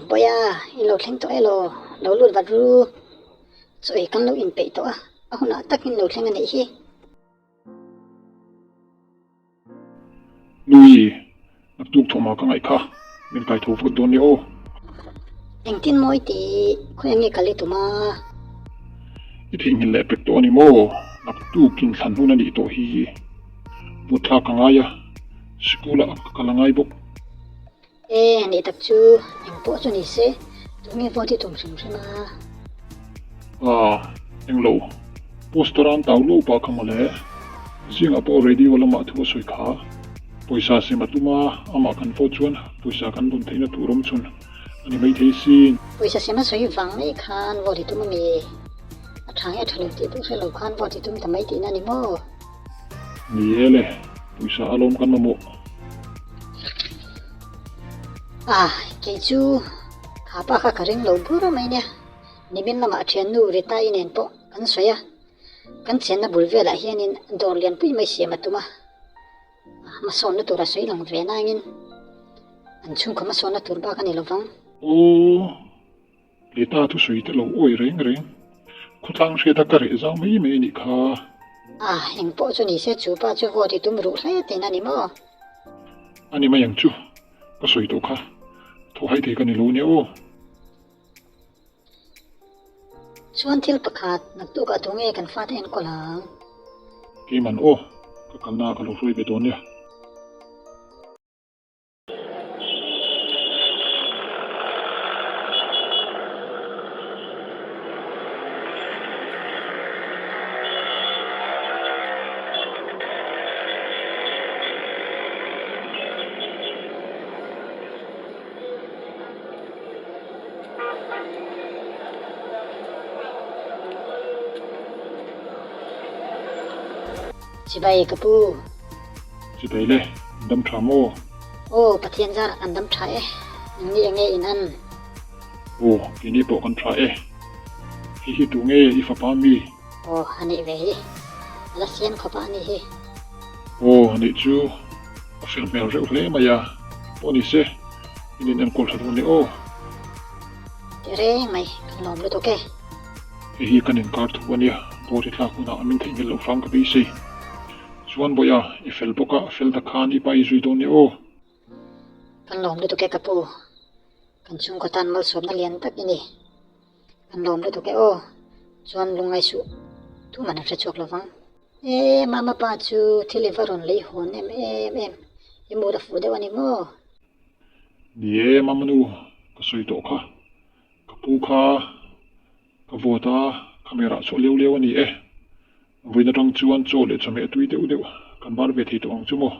Bawia, in lo thleng tawh elaw? Lo lut vat ru. Chaw ei kan lo inpeih tawh a, a hunah tak in lo thleng a nih hi. Nui, naktuk thawhma ka ngaih kha, min kai tho vut dawn nia aw. Engtin mawi tih khawi ange kal i tum a? I theihnghilh leh pek tawh a ni maw? Naktuk in thlan hun a nih tawh hi. Vut thlak ka ngai a, sikul ah ka kal a ngai bawk. E, nih tak chu eng pawh chu ni se, tunge vote i tum hrim hrim a? Ah, eng lo. Poster an tau lo pah kha mawle. Zingah pawh radio lamah thu a sawi kha. Pawisa sem a tum a, amah kan vote chuan pawisa kan dawn theihna tur awm chhun a ni maithei sin. Pawisa sem a sawi vang mai khan vote i tum a mi? A tha nge tha lo tih pawh hre lo khan vote i tum ta mai tihna a ni maw? Ni e le, pawisa a lawm kan mamawh. Ah, kei chu kha pa kha ka ring lo bur mai nia. Nimin lamah thiannu Rita-i nen pawh kan sawi a, kan chenna bul velah hianin dawr lianpui mai siam a tum a, hmasawnna tur a sawi lang ve nangin an chhungkaw hmasawnna tur bak a ni lovang. Aw. Leta thusawi te lo awi reng reng. Khawtlang hriata ka reh zau mai mai a nih kha. A, eng pawh chu ni se chu pa chu vote i tum ruh hle tihna a ni maw? A ni mai ang chu, ka sawi tawh kha. Thaw hai thei ka ni lo nia aw. Chuan thil pakhat, naktukah tu nge kan fate enkawl ang? Keiman aw, ka kalna ah ka lo hruai ve dawn nia. Chibai ka pu. Chibai le, in dam tha maw? Aw, Pathian zar kan dam tha e. Nangni enge in an? Aw, keini pawh kan tha e. Hei hi tu nge i fapa mi? Aw, a nih ve hi. A la siam khawp a a nih hi. Aw, a nih chu. A fel hmel reuh hle mai a. Pawh ni se, in in enkawl tha dawn e aw. Ti reng mai, kan lawm lutuk e. Hei hi kan inkar thu a nia, vote i thlak hunah min theihnghilh loh hram ka beisei. Chuan Bawih a, i fel bawk a, fel tak khan i pa i zui dawn nia aw. Kan lawm lutuk e ka pu, kan chhungkaw tan malsawmna lian tak i ni. Kan lawm lutuk e aw, chuan lungngai suh, tuman an hre chhuak lo vang. E, mama pa chu thil i va rawn lei hawn em em em, i mut a fuh deuh a ni maw? Ni e, mama nu, ka sawi tawh kha. Ka pu kha ka vote a, camera chhuah leu leu a ni e. Vawiin atang chuan chaw leh chawhmeh a tui deuh deuh kan bar ve thei tawh ang chu maw?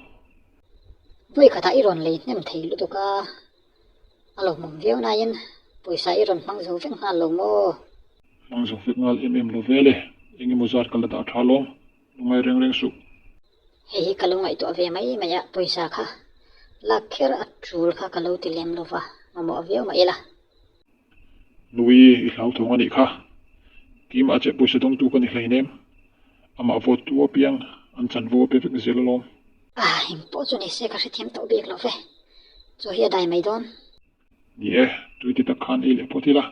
Vawi khatah i rawn lei hnem thei lutuk a, a lo hmawm viau nain pawisa i rawn hmang zo vek nghal lo maw? Hmang zo vek nghal em em lo vel e, eng emaw zat ka la dah tha lawm, lungngai reng reng suh. Hei hi ka lo ngaihtuah ve mai mai a, pawisa kha lak kher a tul kha ka lo ti lem lo va, mamawh viau mah ila. Nui, i hlauthawng a nih kha. Keimah che pawisa dawngtu ka ni hleinem. Amah vote tu apiang an chanvo a pe vek zel alawm. Ah, engpawh chu ni se ka hrethiam tawh bik lo ve. Chaw hi a dai mai dawn. Ni e, tui ti tak khan ei leh phawt ila.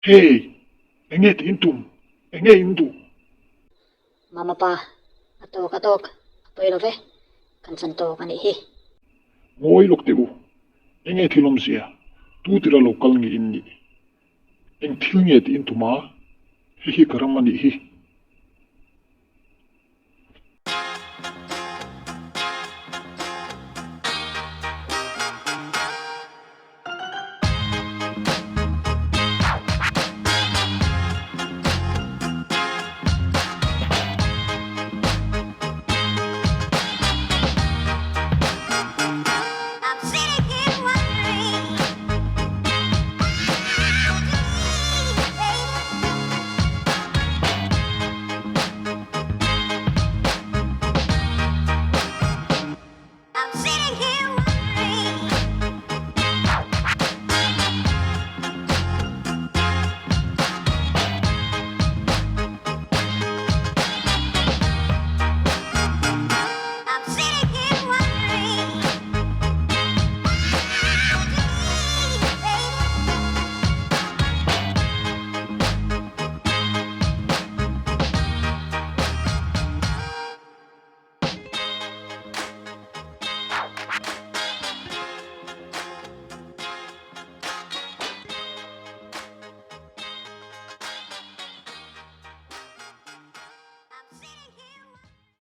Hey! Enge tiin tum? Enge in duh? Mama pa, a tawk a tawk, a pawi lo ve, kan chan tawk a nih hi. Ngawi lawk teh u, enge thil awmzia, tu tira lo kal nge in nih? Eng thil nge tih in tum a? Hei hi ka ram a nih hi.